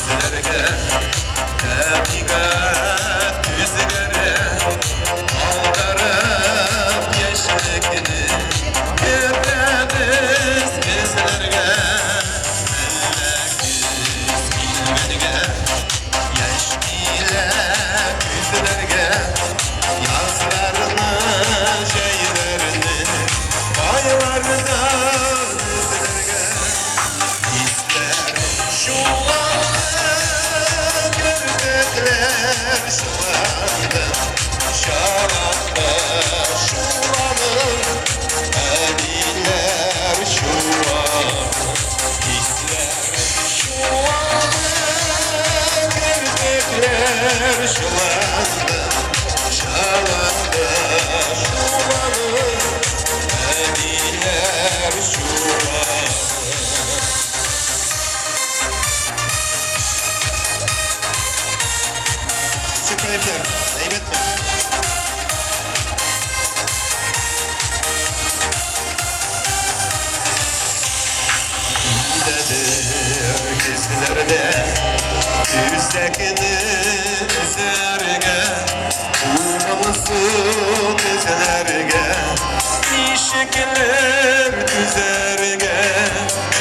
Көзләргә табигать үзгәрә, Алдарып яшьлекне керәбез көзләргә. Әллә көз килгәнгә, яшь килә күзләргә, Язларны, җәйләрне айларда эзләргә. Хисләр чуалды, керфекләр чыланды, Чаланда шуланыр, әниләр чуар. Хисләр чуалды, керфекләр чыланды, Чаланда шуланыр, әниләр чуар. Ничек кәефләр? Әйбәтме? Илдәдер көзләрдә Үзәкне өзәргә, Уңылсу көзләргә Ничекләр түзәргә?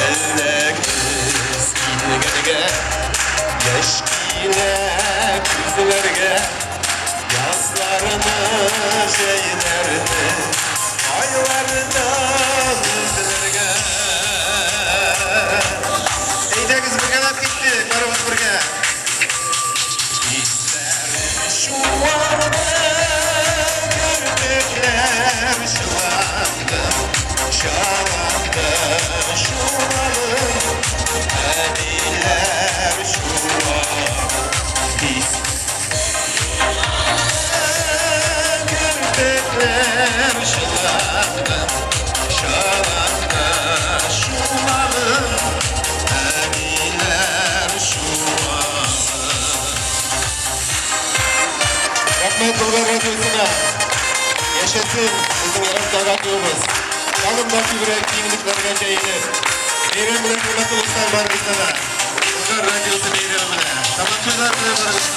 Әллә көз килгәнгә, Яшь килә күзләргә, Язларны, җәйләрне Айлардан эзләргә. Әйдәгез, бергәләп киттек, барыбыз бергә. Хисләрем чуалды, керфекләр чыланды, Чаланды чуалып, әниләр чуар. Хис Керфекләр чыланды, чаланды чуалып, әниләр чуалып. Рәхмәт Болгар радиосына. Яшәсен безнең яраткан радиобыз. Тагын да күбрәк киңлекләргә җәелеп. Бәйрәм белән, хөрмәтле дуслар, барыгызны да. Болгар радиосы бәйрәме белән. Сабантуйлар белән барыгызны.